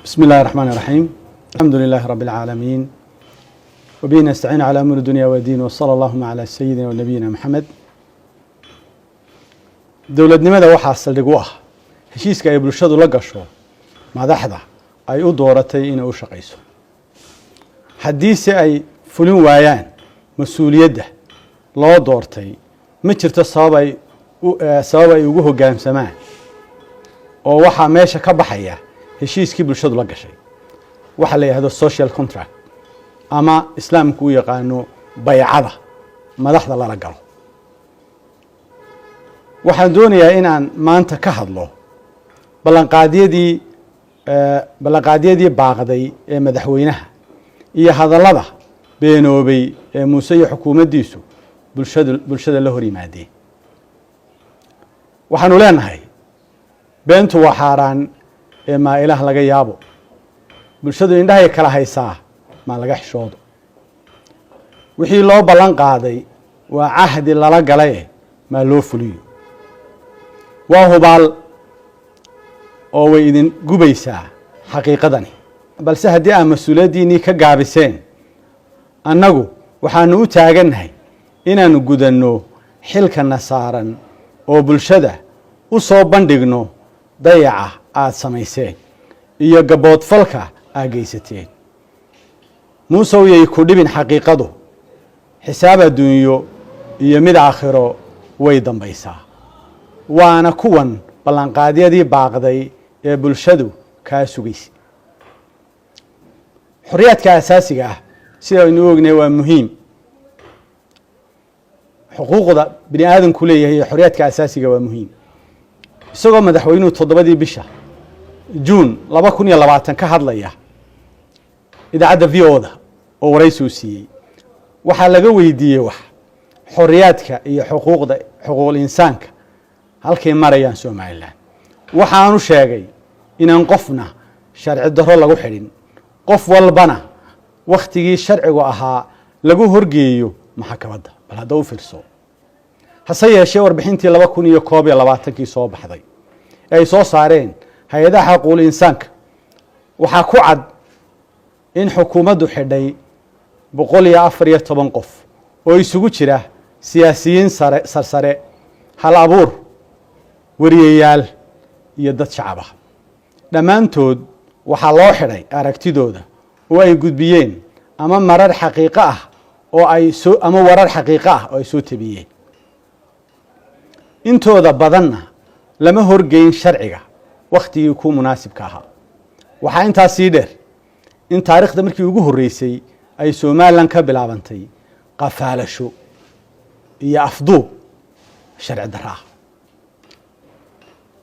بسم الله الرحمن الرحيم، الحمد لله رب العالمين، وبه نستعين على أمور الدنيا والدين، وصلى اللهم على سيدنا ونبينا محمد. Dowladnimada waxaa saldhig u ah heshiiska ay bulshadu la gasho madaxda ay u dooratay inay u shaqayso. Haddiise ay fulin waayaan mas-uuliyadda loo doortay, ma jirto sabab ay ugu hoggaansamaan, oo waxaa meesha ka baxaya heshiiskii bulshadu la gashay, waxa la yidhahdo social contract ama Islaamku u yaqaano baycada madaxda lala galo. Waxaan doonayaa inaan maanta ka hadlo ballanqaadyadii baaqday ee madaxweynaha iyo hadallada beenoobay ee Muuse iyo xukuumaddiisu bulshada la hor yimaadeen. Waxaanu leenahay, beentu waa xaaraan ee maa Ilaah laga yaabo. Bulshadu indhahay kala haysaa, maa laga xishoodo. Wixii loo ballan qaaday waa cahdi lala galaye, maa loo fuliyo. Waa hubaal oo way idin gubaysaa xaqiiqadani, balse haddii aad mas-uuliyaddiinnii ka gaabiseen, annagu waxaanu u taagannahay inaannu gudanno xilkana saaran oo bulshada u soo bandhigno dayaca aada samayseen iyo gaboodfalka aad geysateen. Muusow, yay ku dhibin xaqiiqadu. Xisaab adduunyo iyo mid aakhiro way dambaysaa, waana kuwan ballanqaadyadii baaqday ee bulshadu kaa sugaysay. Xorriyaadka asaasiga ah, sida aynu u ognahay, waa muhiim. Xuquuqda bini aadamku leeyahay iyo xorriyaadka asaasiga waa muhiim. Isagoo madaxweynuhu 7dii bisha Juun 2020 ka hadlaya idaacadda VOA-da oo waraysi uu siiyey, waxaa laga weydiiyey wax xorriyaadka iyo xuquuqda, xuquuqul insaanka halkay marayaan Somaliland. Waxaanu sheegay inaan qofna sharci darro lagu xidhin, qof walbana wakhtigii sharcigu ahaa lagu horgeeyo maxkamadda. Bal hadda u fiirso. Hase yeeshee, warbixintii 2021-kii soo baxday ee ay soo saareen hay-adaha xuquuqul insaanka waxaa ku cad in xukuumaddu xidhay 114 qof oo isugu jira siyaasiyiin sare sarsare, hal abuur, wariyayaal iyo dad shacab ah. Dhammaantood waxaa loo xidhay aragtidooda oo ay gudbiyeen ama marar xaqiiqo ah oo ay soo ama warar xaqiiqo ah oo ay soo tabiyeen. Intooda badanna lama horgeyn sharciga wakhtigii ku munaasibka ahaa. Waxaa intaas sii dheer in taariikhda markii ugu horreysay ay Somaliland ka bilaabantay qafaalasho iyo afduub sharci darro ah.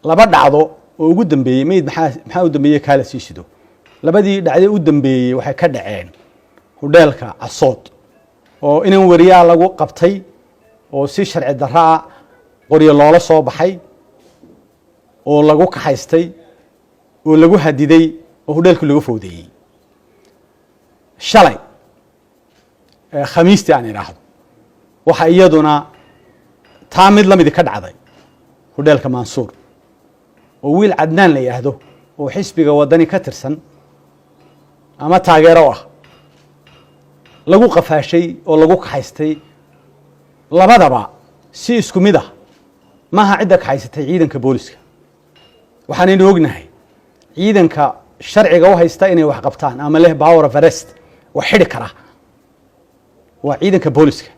Laba dhacdo oo ugu dambeeyey, meyd maxaa u dambeeyey kaala sii shido. Labadii dhacday u dambeeyey waxay ka dhaceen hudheelka Casood, oo inan wariyaa lagu qabtay oo si sharci darro ah qoryo loola soo baxay oo lagu kaxaystay oo lagu hadiday oo hudheelkii lagu fowdeeyey. Shalay, Khamiistii aan idhaahdo, waxa iyaduna taa mid lamidi ka dhacday hudheelka Mansuur, oo wiil Cadnaan la yidhaahdo oo xisbiga Wadani ka tirsan ama taageero ah lagu qafaashay oo lagu kaxaystay. Labadaba si isku mid ah maaha cidda kaxaysatay ciidanka booliska. Waxaanaynu ognahay ciidanka sharciga u haysta inay wax qabtaan ama leh power of arrest, wax xidhi kara, waa ciidanka booliska.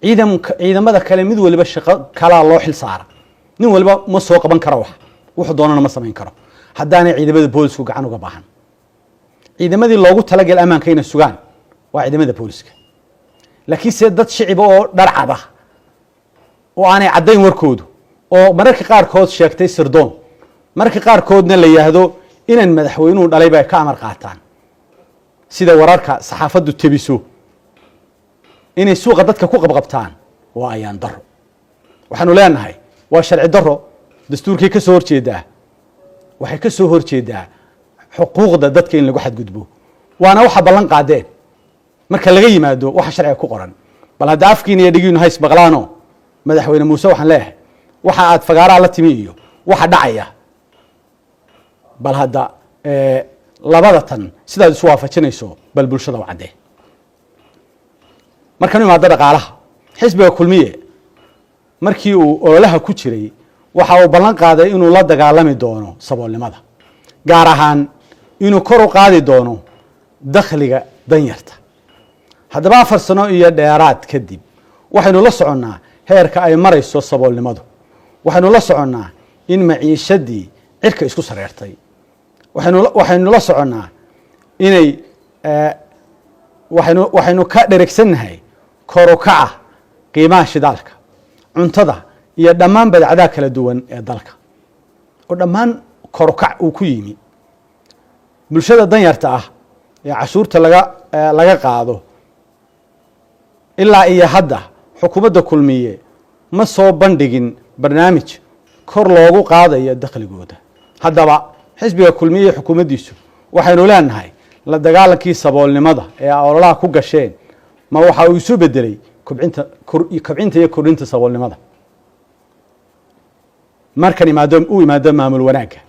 Ciidamada kale mid waliba shaqo kalaa loo xil saara. Nin waliba ma soo qaban karo wax, wuxuu doonana ma samayn karo haddaanay ciidamada boolisku gacan uga baahan. Ciidamadii loogu talagal ammaanka inay sugaan waa ciidamada booliska, laakiin se dad shiciba oo dharcada oo aanay caddayn warkoodu, oo mararka qaarkood sheegtay sirdoon, mararka qaarkoodna la yidhaahdo inaan madaxweynuhu dhalay bay ka amar qaataan, sida wararka saxaafaddu tebiso, inay suuqa dadka ku qabqabtaan waa ayaan daro. Waxaanu leenahay waa sharci daro, dastuurkii ka soo horjeedaa, waxay ka soo horjeedaa xuquuqda dadka in lagu xadgudbo, waana waxa ballan qaadeen marka laga yimaado waxa sharciga ku qoran. Bal hadda afkiina iyo dhigiinu hays maqlaano. Madaxweyne Muuse waxaan leeyahay, waxa aad fagaaraa la timi iyo waxa dhacaya bal hadda Labada tan sidaad isu waafajinayso bal bulshada u caddee. Markaan u imaado dhaqaalaha, xisbiga Kulmiye markii uu ololaha ku jiray waxa uu ballan qaaday inuu la dagaalami doono saboolnimada, gaar ahaan inuu kor u qaadi doono dakhliga danyarta. Haddaba 4 sano iyo dheeraad kadib waxaynu la soconnaa heerka ay marayso saboolnimadu. Waxaynu la soconnaa in maciishadii cirka isku sareertay. Waxaynu la soconnaa inay waxaynu ka dheregsannahay kor u kaca qiimaha shidaalka, cuntada iyo dhammaan badacadaha kala duwan ee dalka oo dhammaan kor u kac uu ku yimi. Bulshada danyarta ah ee cashuurta laga qaado, ilaa iyo hadda xukuumadda Kulmiye ma soo bandhigin barnaamij kor loogu qaadayo dakhligooda. Haddaba xisbiga Kulmiye iyo xukuumaddiisu waxaynu leenahay, la dagaalankii saboolnimada ee ololaha ku gasheen ma waxa uu isu bedelay kobcinta iyo kordhinta saboolnimada? Markan imaado u imaado maamul wanaagga,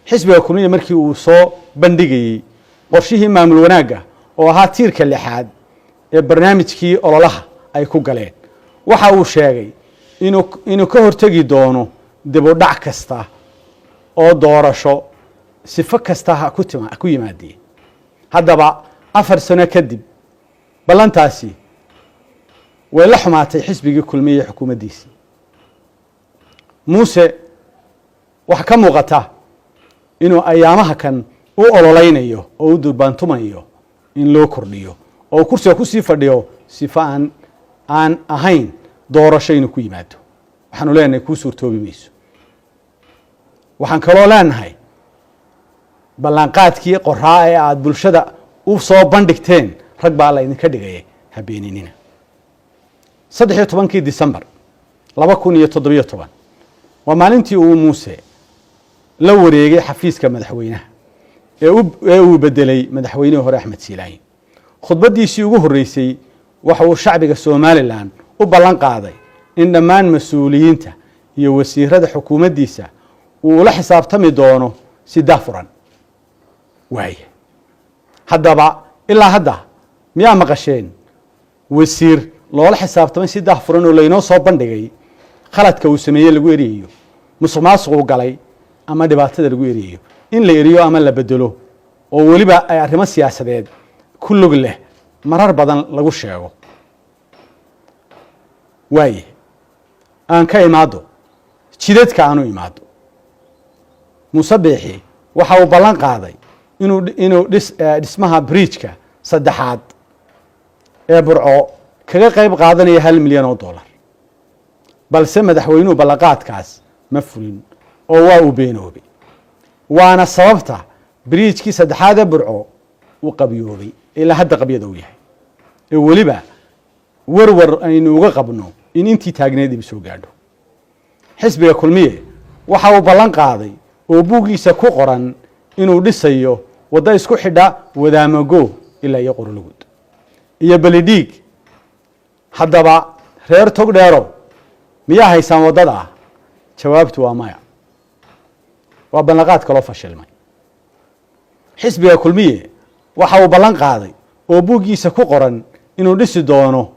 xisbiga Kulmiye markii uu soo bandhigayey qorshihii maamul wanaagga oo ahaa tiirka lixaad ee barnaamijkii ololaha ay ku galeen, waxa uu sheegay inuu ka hortegi doono dib u dhac kasta oo doorasho, sifo kasta ha ku yimaadee. Haddaba 4 sano kadib ballantaasi way la xumaatay xisbigii Kulmiye xukuumaddiisii. Muuse waxaa ka muuqata inuu ayaamaha kan u ololeynayo oo u durbaantumayo in loo kordhiyo oo kursiga kusii fadhiyo sifo aan ahayn doorasho inuu ku yimaado. Waxaanu leenahay, kuu suurtoobi mayso. Waxaan kaloo leenahay, ballanqaadkii qoraa ee aada bulshada u soo bandhigteen rag baa la idinka dhigaya, habeeninina. 13-kii December 2017 waa maalintii uu Muuse la wareegay xafiiska madaxweynaha ee uu bedelay madaxweynihii hore Axmed Siilaanyo. Khudbaddiisii ugu horreysay waxa uu shacbiga Somaliland u ballan qaaday in dhammaan mas-uuliyiinta iyo wasiirada xukuumaddiisa uu ula xisaabtami doono si daahfuran. Waaya, haddaba ilaa hadda miyaa maqasheen wasiir loola xisaabtamay si daahfuran oo laynoo soo bandhigay khaladka uu sameeyey lagu eriyayo, musuq maasuquu galay ama dhibaatada lagu eriyayo, in la eriyo ama la bedelo, oo weliba ay arrimo siyaasadeed ku lug leh marar badan lagu sheego? Waaye, aan ka imaado jidadka, aan u imaado Muuse Biixi. Waxa uu ballan qaaday inuu dhismaha bridge-ka saddexaad ee Burco kaga qayb qaadanaya $1 milyan, balse madaxweynuhu ballanqaadkaas ma fulin oo waa uu beenoobay. Waana sababta bridge-kii saddexaad ee Burco uu qabyoobay, ilaa hadda qabyada uu yahay, ee weliba warwar aynu uga qabno in intii taagneed iba soo gaadho. Xisbiga Kulmiye waxa uu ballan qaaday oo buuggiisa ku qoran inuu dhisayo waddo isku xidha Wadaamago ilaa iyo Qorolugud iyo Belidhiig. Haddaba reer Togdheero, miyaa haysaan waddada ah? Jawaabtu waa maya. Waa ballanqaad kaloo fashilmay. Xisbiga Kulmiye waxa uu ballan qaaday oo buuggiisa ku qoran inuu dhisi doono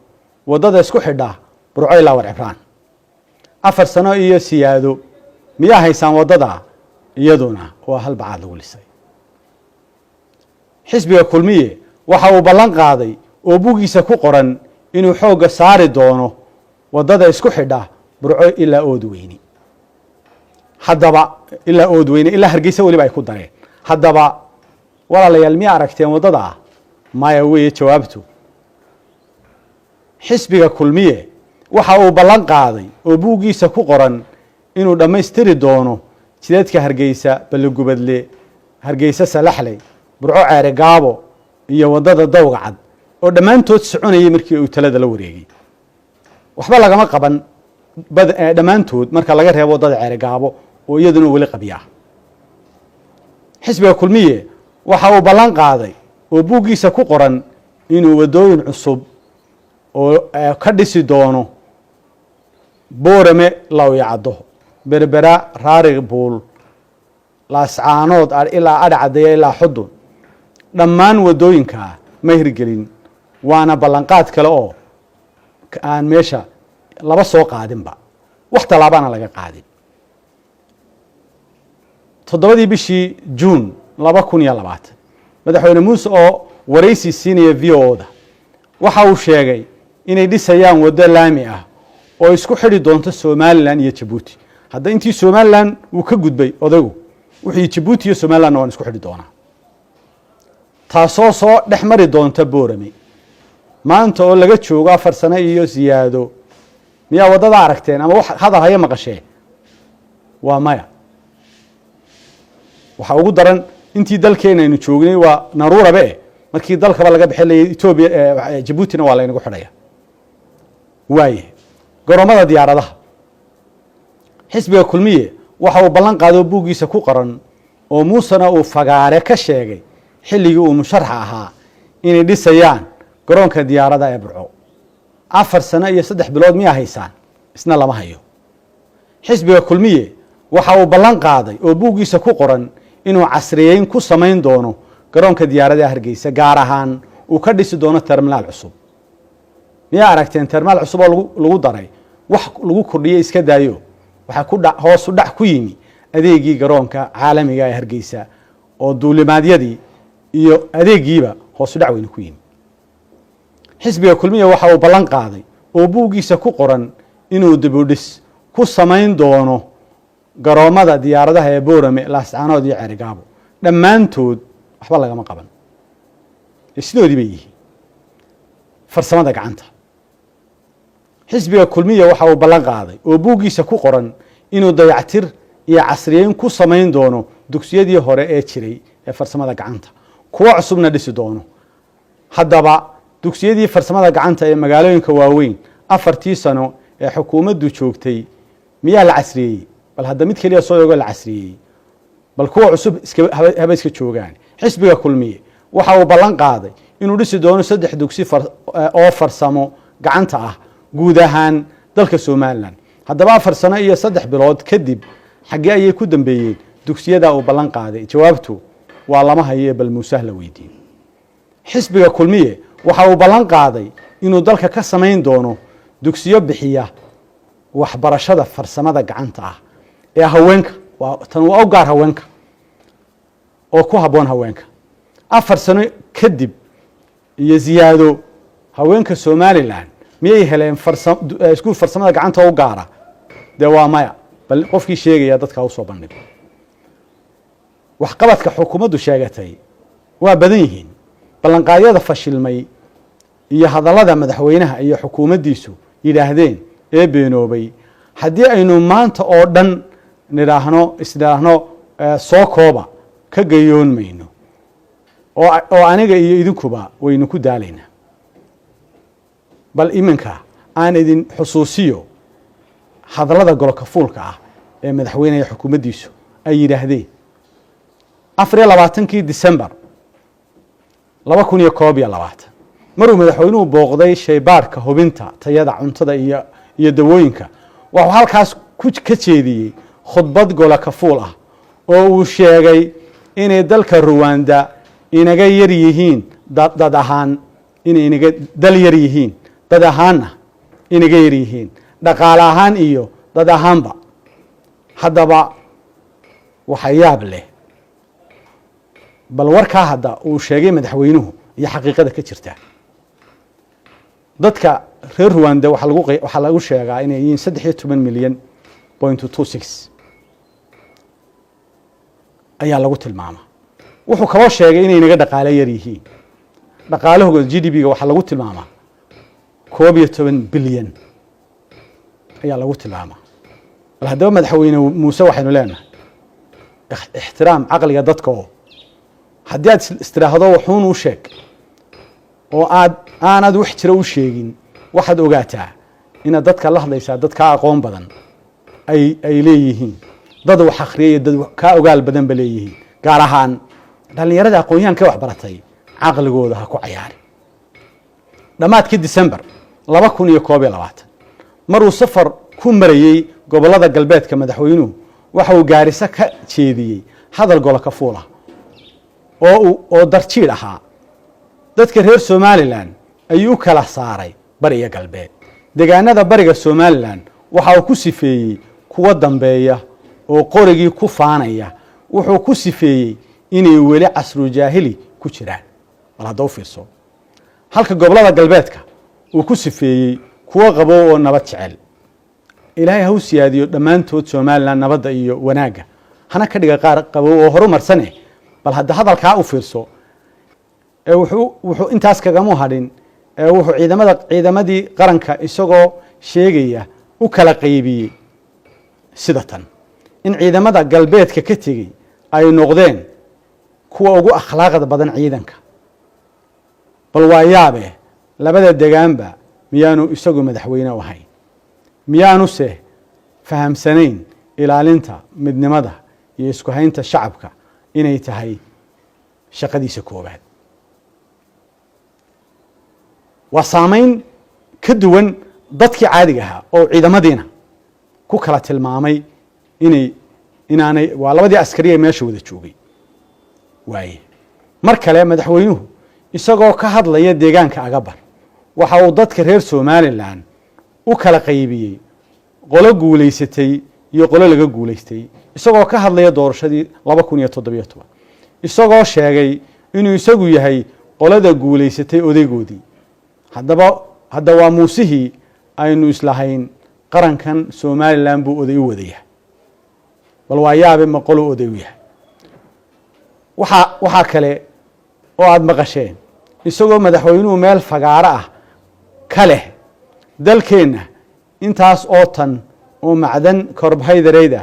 waddada isku xidha Burco ilaa Warcibraan. 4 sano iyo siyaado, miyaa haysaan waddada? Iyaduna waa hal bacaad lagu lisay. Xisbiga Kulmiye waxa uu ballan qaaday oo buuggiisa ku qoran inuu xoogga saari doono waddada isku xidha Burco ilaa Oodweyne. Haddaba ilaa Oodweyne ilaa Hargeysa weliba ay ku dareen. Haddaba walaalayaal, miyaa aragteen waddada ah? Maya weeye jawaabtu. Xisbiga Kulmiye waxa uu ballan qaaday oo buuggiisa ku qoran inuu dhammaystiri doono jidadka Hargeysa Balligubadle, Hargeysa Salaxley, Burco Ceere Gaabo iyo waddada Dawga Cad, oo dhammaantood soconayay markii uu talada la wareegay. Waxba lagama qaban dhammaantood marka laga reebo waddada Ceere Gaabo oo iyaduna weli qabyaa. Xisbiga Kulmiye waxa uu ballan qaaday oo buuggiisa ku qoran inuu waddooyin cusub oo ka dhisi doono Boorame, Lawyacaddo, Berbera, Raarig Buul. Laascaanood ilaa Adhacadaya ilaa Xudun, dhammaan waddooyinkaa ma hirgelin. Waana ballanqaad kale oo aan meesha laba soo qaadinba, wax tallaabana laga qaadin. 7dii bishii Juun 2020, Madaxweyne Muuse oo waraysi siinaya VOA-da waxa uu sheegay inay dhisayaan waddo laami ah oo isku xidhi doonto Somaliland iyo Jabuuti. Hadda intii Somaliland uu ka gudbay odaygu, wuxuu Jabuuti iyo Somalilandna waan isku xidhi doonaa, taasoo soo dhex mari doonta Boorame. Maanta oo laga joogo 4 sano iyo siyaado, miyaa waddada aragteen ama wax hadal haya maqashee? Waa maya. Waxaa ugu daran, intii dalkeena aynu joognay waa naruurabe eh, markii dalkaba laga bixin layay Etoobiya, Jabuutina waa laynagu xidhaya. Waaye, garoomada diyaaradaha, xisbiga Kulmiye waxa uu ballan qaado buuggiisa ku qoran oo Muusena uu fagaare ka sheegay xilligii uu musharaxa ahaa inay dhisayaan garoonka diyaarada ee Burco. 4 sano iyo 3 bilood miyaa haysaan? Isna lama hayo. Xisbiga Kulmiye waxa uu ballan qaaday oo buuggiisa ku qoran inuu casriyeyn ku samayn doono garoonka diyaaradaha Hargeysa, gaar ahaan uu ka dhisi doono terminaal cusub. Miyaa aragteen terminaal cusub oo lagu daray? Wax lagu kordhiyey iska daayo, waxaa ku dha hoosu dhac ku yimi adeegii garoonka caalamiga ee Hargeysa, oo duulimaadyadii iyo adeegiiba hoosu dhac weyne ku yimi. Xisbiga Kulmiya waxa uu ballan qaaday oo buuggiisa ku qoran inuu dibudhis ku samayn doono garoomada diyaaradaha ee Boorame, Laascaanood iyo Ceerigaabo. Dhammaantood waxba lagama qaban, sidoodii bay yihiin. Farsamada gacanta, xisbiga Kulmiya waxa uu ballan qaaday oo buuggiisa ku qoran inuu dayactir iyo casriyeyn ku samayn doono dugsiyadii hore ee jiray ee farsamada gacanta, kuwo cusubna dhisi doono. Haddaba dugsiyadii farsamada gacanta ee magaalooyinka waaweyn 4tii sano ee xukuumaddu joogtay miyaa la casriyeeyey? Bal hadda mid keliya soo eego la casriyeeyey, bal kuwa cusub iska haba iska joogaan. Xisbiga Kulmiye waxa uu ballan qaaday inuu dhisi doono 3 dugsi oo farsamo gacanta ah guud ahaan dalka Somaliland. Haddaba 4 sano iyo 3 bilood kadib, xaggee ayay ku dambeeyeen dugsiyada uu ballan qaaday? Jawaabtu waa lama hayo ee bal Muuseh la weydiiyo. Xisbiga Kulmiye waxa uu ballan qaaday inuu dalka ka samayn doono dugsiyo bixiya waxbarashada farsamada gacanta ah ee haweenka. Waa tan, waa u gaar haweenka oo ku habboon haweenka. 4 sano kadib iyo ziyaado, haweenka Somaliland miyay heleen iskuul farsamada gacanta u gaara? Dee waa maya. Bal qofkii sheegaya dadka usoo bandhigo. Waxqabadka xukuumaddu sheegatay waa badan yihiin. Ballanqaadyada fashilmay iyo hadallada madaxweynaha iyo xukuumaddiisu yidhaahdeen ee beenoobay, haddii aynu maanta oo dhan nidhaahno isnidhaahno soo kooba, ka gayoon mayno, oo aniga iyo idinkuba waynu ku daalaynaa. Bal iminka aan idin xusuusiyo hadallada golokafuulka ah ee madaxweyneha xukuumaddiisu ay yidhaahdeen 24-kii December 2021, maruu madaxweynuhu booqday shaybaarhka hubinta tayada cuntada iyo dawooyinka. Waxuu halkaas ka jeediyey khudbad golokafuul ah oo uu sheegay inay dalka Ruwanda inaga yar yihiin dad ahaan, inay inaga dal yar yihiin, dad ahaanna inaga yar yihiin, dhaqaale ahaan iyo dad ahaanba. Haddaba waxa yaab leh, bal warkaa hadda uu sheegay madaxweynuhu iyo xaqiiqada ka jirta. Dadka reer Ruwanda waxaa lagu sheegaa inay yihiin 13.26 milyan ayaa lagu tilmaamaa. Wuxuu kaloo sheegay inay naga dhaqaale yar yihiin. Dhaqaalahooda GDP-ga waxaa lagu tilmaamaa 11 bilyan ayaa lagu tilmaamaa. Bal haddaba Madaxweyne Muuse waxaynu leenahay, ixtiraam caqliga dadka, oo haddii aad istiraahdo waxuun u sheeg oo aad aanad wax jira u sheegin, waxaad ogaataa inaad dadka la hadlaysaa dad kaa aqoon badan ay leeyihiin, dad wax akhriyay, dad kaa ogaal badan ba leeyihiin, gaar ahaan dhallinyarada aqoon-yahanka wax baratay. Caqligooda ha ku cayaari. Dhammaadkii December 2021, maruu safar ku marayey gobollada galbeedka, madaxweynuhu waxa uu Gaariso ka jeediyey Hadal golo ka fuula oo darjiidh ahaa dadka reer Somalilan ayuu u kala saaray bari iyo galbeed. Degaanada bariga Somalilan waxa uu ku sifeeyey kuwa dambeeya oo qorigii ku faanaya. Wuxuu ku sifeeyey inay weli casru jaahili ku jiraan. Bal hadda u fiirso, halka gobollada galbeedka uu ku sifeeyey kuwo qabow oo nabad jecel. Ilaahay ha u siyaadiyo dhammaantood Somalilan nabadda iyo wanaagga, hana ka dhiga qaar qabow oo horumarsane. Bal hadda hadalkaa u fiirso. Ee wuxuu intaas kagamu hadhin ee wuxuu ciidamadii qaranka isagoo sheegaya u kala qaybiyey sida tan: in ciidamada galbeedka ka tegey ay noqdeen kuwa ugu akhlaaqda badan ciidanka. Bal waa yaabe, labada degaanba miyaanu isagu madaxweyne u ahayn? Miyaanuse fahamsanayn ilaalinta midnimada iyo isku haynta shacabka inay tahay shaqadiisa koowaad? Waa saameyn ka duwan dadkii caadiga ahaa oo ciidamadiina ku kala tilmaamay inaanay waa labadii askari ee meesha wada joogay waaye. Mar kale madaxweynuhu isagoo ka hadlaya deegaanka Agabar, waxa uu dadka reer Somalilan u kala qaybiyey qolo guulaysatay iyo qolo laga guulaystay, isagoo ka hadlaya doorashadii 2017, isagoo sheegay inuu isagu yahay qolada guulaysatay odaygoodii. Haddaba hadda waa Muusihii aynu islahayn qarankan Somalilan buu oday u wadayahay. Bal waa yaabe, ma qoluu oday u yahay? Waxaa kale oo aada maqasheen isagoo madaxweynuhu meel fagaaro ah ka leh dalkeenna intaas oo tan oo macdan carbohydrate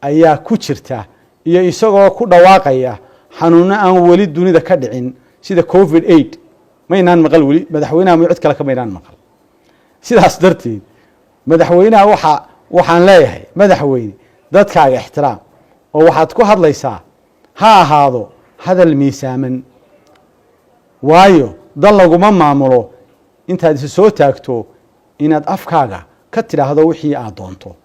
ayaa ku jirta, iyo isagoo ku dhawaaqaya xanuuno aan weli dunida ka dhicin sida COVID-8. Maynaan maqal weli madaxweynaha mo cid kale ka maynaan maqal. Sidaas darteed madaxweynaha waxaan leeyahay: madaxweyne, dadkaaga ixtiraam, oo waxaad ku hadlaysaa ha ahaado hadal miisaaman, waayo dal laguma maamulo intaad isa soo taagto inaad afkaaga ka tidhaahdo wixii aad doonto,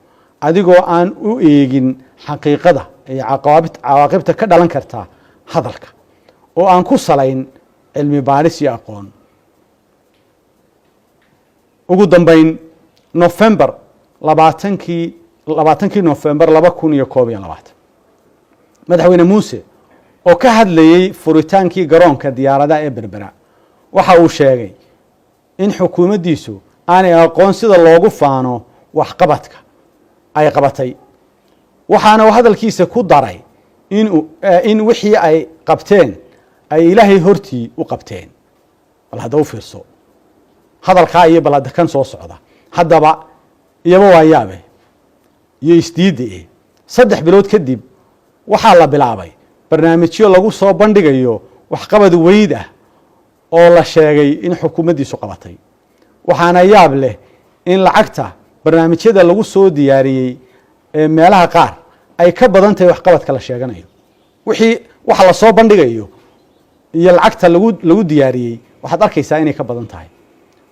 adigoo aan u eegin xaqiiqada iyo cawaaqibta ka dhalan karta hadalka, oo aan ku salayn cilmi baadhis iyo aqoon. Ugu dambeyn, Nofembar 20-kii, 20-kii Nofembar 2021, madaxweyne Muuse oo ka hadlayey furitaankii garoonka diyaaradaha ee Berbera waxa uu sheegay in xukuumaddiisu aanay aqoon sida loogu faano waxqabadka ay qabatay. Waxaana uu hadalkiisa ku daray in wixii ay qabteen ay Ilaahay hortii u qabteen. Bal hadda u fiirso hadalkaa iyo bal hadda kan soo socda. Haddaba iyaba waa yaabe iyo isdiidda e 3 bilood kadib waxaa la bilaabay barnaamijyo lagu soo bandhigayo waxqabad weyd ah oo la sheegay in xukuumaddiisu qabatay. Waxaana yaab leh in lacagta barnaamijyada lagu soo diyaariyey ee meelaha qaar ay ka badan tahay waxqabadka la sheeganayo. Wixii waxa lasoo bandhigayo iyo lacagta lagu diyaariyey waxaad arkaysaa inay ka badan tahay.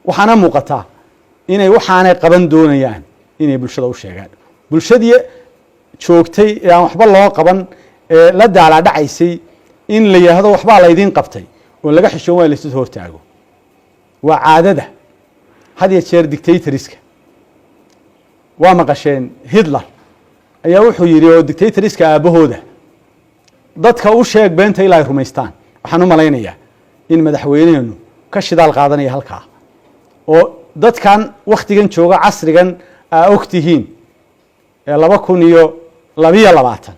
Waxaana muuqataa inay waxaanay qaban doonayaan inay bulshada u sheegaan. Bulshadii joogtay ee aan waxba loo qaban ee la daalaadhacaysay in la yidhaahdo waxbaa laydiin qabtay oo laga xishoon waa laysu hortaago. Waa caadada had iyo jeer dictatorska. Waa maqasheen, Hitler ayaa wuxuu yidhi, oo dictatorska aabbahooda, "Dadka u sheeg beenta ilaa ay rumaystaan." Waxaan u malaynayaa in madaxweyneenu ka shidaal qaadanaya halkaa, oo dadkan wakhtigan jooga, casrigan aa og tihiin ee 2022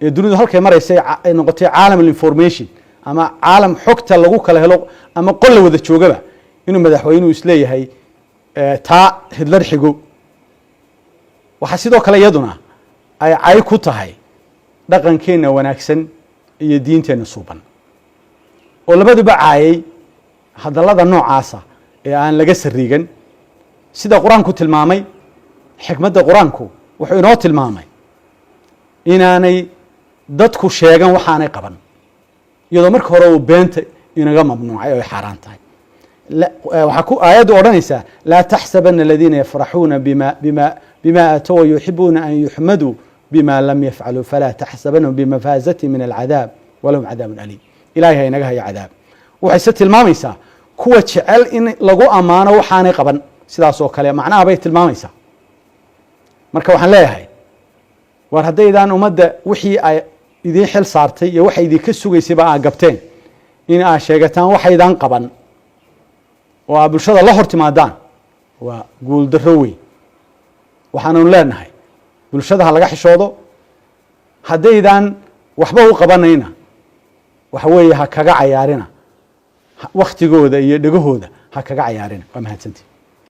ee dunidu halkay maraysay ay noqotay caalam information ama caalam xogta lagu kala helo ama qol la wada joogaba, inuu madaxweynuhu isleeyahay taa Hitler xigo. Waxaa sidoo kale iyaduna ay cay ku tahay dhaqankeenna wanaagsan iyo diinteenna suuban, oo labaduba caayay hadallada noocaasa ee aan laga sariigan. Sida Qur-aanku tilmaamay, xikmadda Qur-aanku wuxuu inoo tilmaamay inaanay dadku sheegan waxaanay qaban, iyadoo marka hore uu beenta inaga mamnuucay oo ay xaaraan tahay. Waxaa ku aayaddu odhanaysaa: "لا تحسبن الذين يفرحون بما آتوا ويحبون أن يحمدوا." Bima lam yafcaluu falaa taxsabanahum bimafaazati min alcadaab walahum cadaabun aliim. Ilahay ha inaga hayo cadaab. Waxayse tilmaamaysaa kuwa jecel in lagu ammaano waxaanay qaban, sidaas oo kale macnaha bay tilmaamaysaa. Marka waxaan leeyahay, war haddaydaan ummadda wixii ay idiin xil saartay iyo waxay idinka sugaysayba aa gabteen, in aa sheegataan waxaydaan qaban oo aa bulshada la hor timaadaan waa guuldarro weyn. Waxaananu leenahay, bulshada ha laga xishoodo. Haddaydaan waxba u qabanayna, waxa weeye, ha kaga cayaarina waktigooda iyo dhegahooda, ha kaga cayaarina. Waa mahadsantii.